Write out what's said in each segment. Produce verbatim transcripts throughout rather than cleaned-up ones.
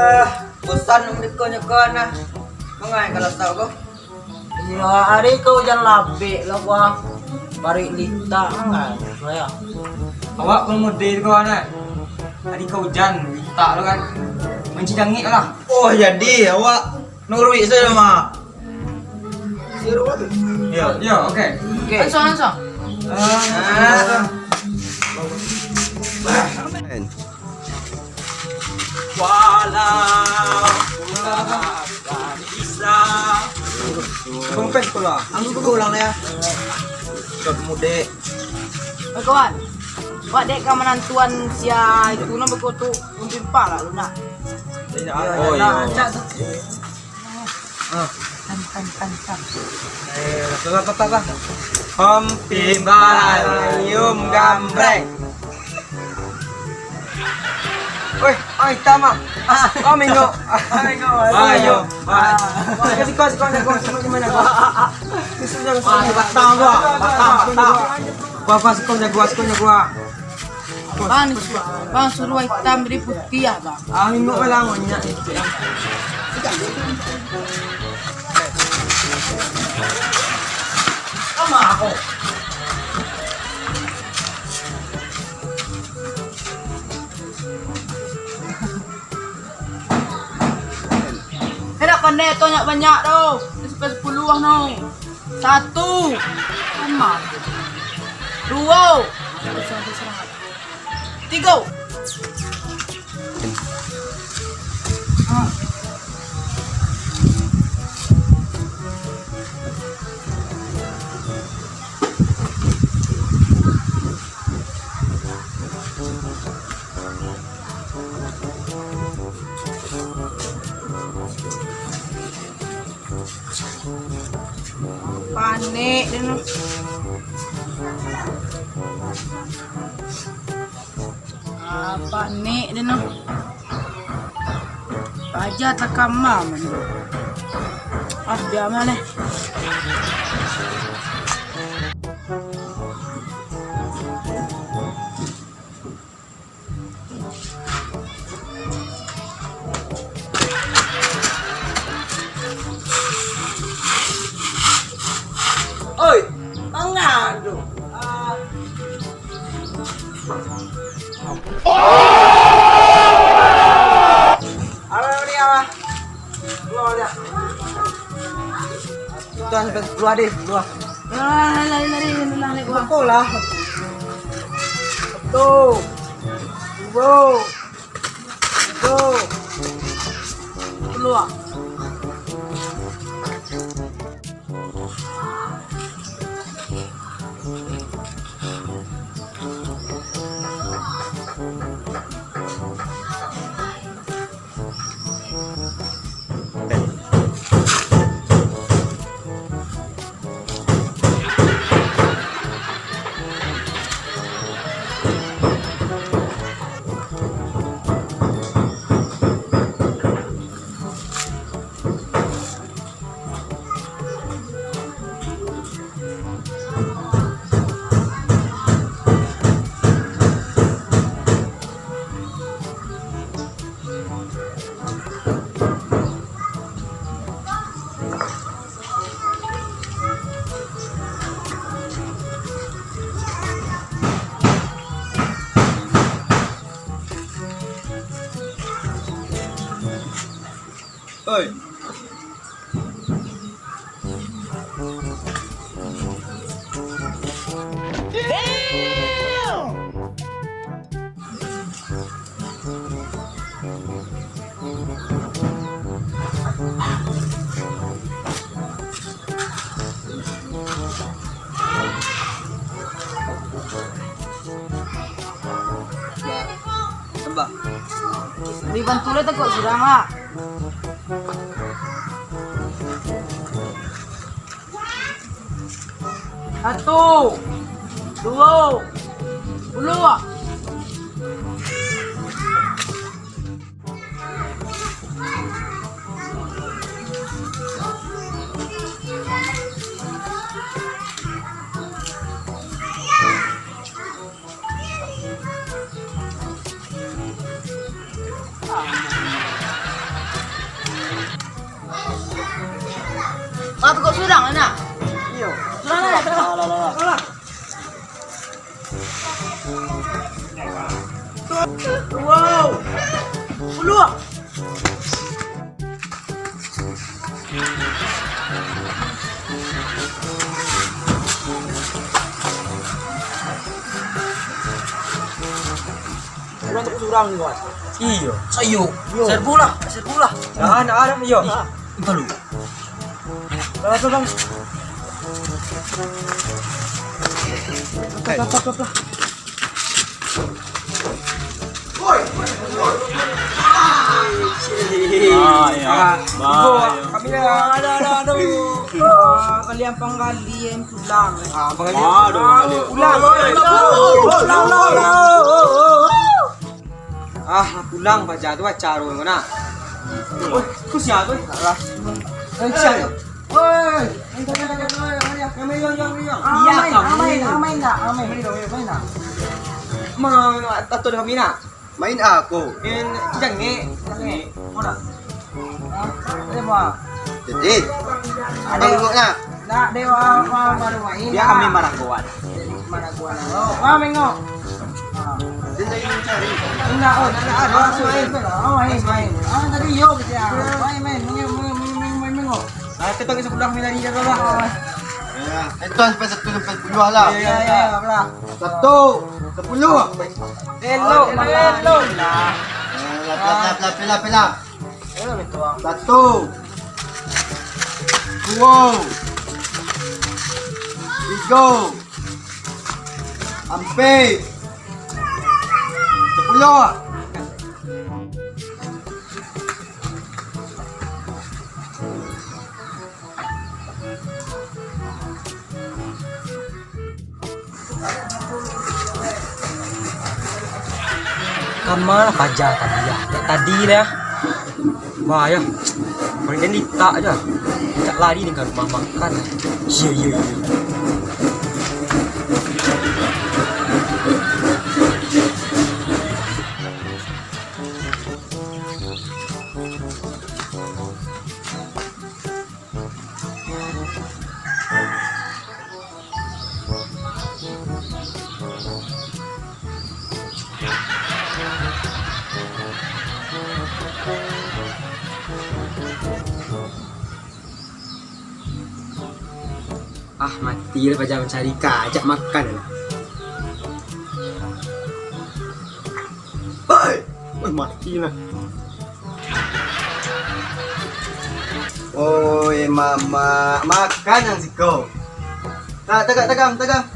Ah, bosan mangecek-ngecek nah. Mangai kalau tahu ko. Iyo, ari ko ujan labek lah, Bang. Barik litak, mangai, yo. Awak pun mode ko, nah. Ari ko ujan, litak lo kan. Mancing jangik lah. Oh, jadi awak nuruik sajo, Mak. Yo. Yo, oke. Oke. Langsung, langsung. Ah. Walau bisa. Kompes pula. Angku dulu ulang ya. Sudah mudek. Eh, kawan. Wak dek ka manantuan sia itu nan bakutu, umpimpah lah lu nak. Oh, iya. Rancak tu. Ah. Tan, tan, tan, tan. Eh, lah, lah, lah, lah. Om Pimbal, Om Gambreng. Weh, ah, hitam ah. Ah. Oh, minggu. Ah, minggu. Ayo. Ah. Siko, siko, siko, siko, siko, siko. Siko, siko, siko. Ah, batang gua, batang, batang. Gua, gua, siko, gua, siko, gua. Bang, bang, suruah hitam jadi putih ya, Bang. Ah, minggu malam, nyak. Sama aku. Eh, dak pandai tu banyak-banyak tu. Sampai sepuluh lah no. Satu. Sama. Dua. Tiga. Panek den. Ah, panek den. Paja takama mah. Ah, biar mah leh. Oi, manga tu. Ah. Apa ni, apa? Keluar dia. Dah sampai sepuluh deh, keluar. Ah, lari, lari, lari, lari, lari, keluar. Betul lah. Satu. Dua. Tiga. Keluar. Oi. Sambah. Dibantu lah takut surang lah. Satu, dua, puluah. Wow. Puluah. Urang tu surang ni, kawan. Iyo. Sayo. Iyo. Serbu lah, serbu lah. Nah, nah, nah, iyo. Ih, itu lu. Bang, bang, bang. Bang, bang, bang, bang. Ah, ya. Ah, bahaya. Ibu, kami dah. Aduh, aduh, aduh. Ah, kalian panggali yang pulang. Ah, panggali. Aduh, panggali. Pulang. Pulang, pulang, pulang. Ah, pulang baja tu acara tu, nah. Oi, tu sia tu? Alah. Eh, sia tu? Oi, main, main, main, main, main, main. Iya, main, kamu. Main, main, main, main. Main, main, main, main. Ma, tato kami nak. Main ako. Main, jangan, jangan. Mana? Eh, ma. Jadi, ada tengok nak. Nak, dia, wa, wa, baru main. Dia kami marangkuan. Marangkuan. Oh, wah, mengok. Dia lagi mencari. Enggak, oh, enggak, enggak, ada. Ah, main. Ah, main, main. Ah, tadi yo, dia. Main, main, main, main, main, main, mengok. Ah, kita ke sebelah main lari dia lah. Ya, itu sampai satu sampai sepuluh lah. Ya, ya, ya, ya, lah. Satu, sepuluh. Elok, elok. Pelah, pelah, pelah, pelah. Satu. Duo. Tigo. Ampek. Sapuluah. Kama lah paja tadi, ah? Dek tadi lah, ah. Wah, yo. Mending litak aja. Cak lari nih ka rumah makan. Iya, iya, iya. Ah, mati lah paja mancari kajak makan lah. Oi, oi, mati lah. Oi, mamak, makan nan siko. Tak, tagak, tagang, tagang.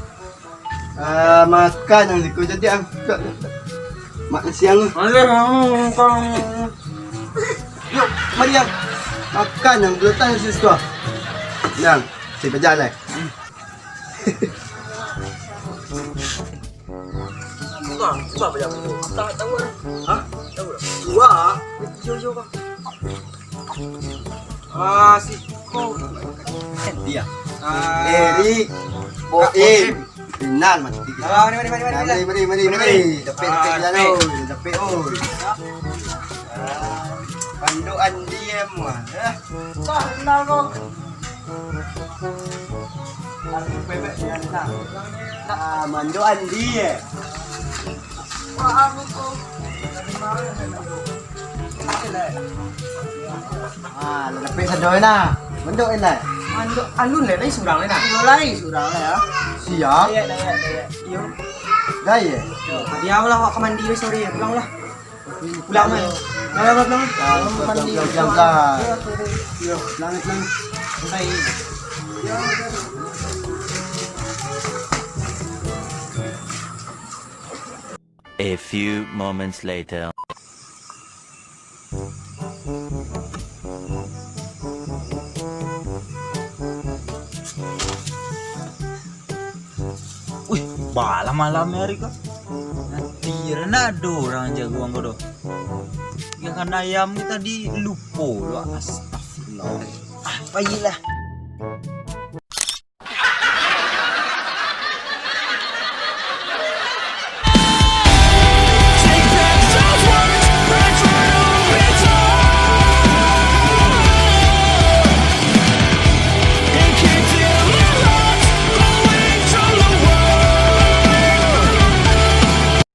Ah, makan nan siko, jadi ang. Mak siang. Alah, ang, ang. Yuk, mari ang. Makan nan gulatan nan siko. Yang, saya bajalan. Suka, suka apa dia? Tak tahu lah. Hah? Tahu lah. Dua. Yo, yo, bang. Ah, si ko. Dia. Ah. Erik. Boim. Final mati. Ah, mari, mari, mari, mari, mari, mari, mari, mari. Dapik, dapik, dapik, oi. Ah, panduan dia mah. Dah, final kau. Ah, mando Andi, eh. Ah, lah dapik sado nah. Mando, eh, lah. Mando alun lah, lai surang lah, nah. Iyo, lai surang lah, ya. Siap. Iya, iya, iya. Iyo. Dah, ya. Yo, diam lah, awak ka mandi, sore, pulang lah. Pulang, eh. Pulang, pulang, pulang. Pulang, pulang, pulang, pulang. Yo, pulang, pulang. Santai. A few moments later. Wih, balah malam hari ko. Nanti ndak ado urang jago ang ko doh. Ikan ayam ni tadi lupo lo. Astagfirullah. Ah, payilah.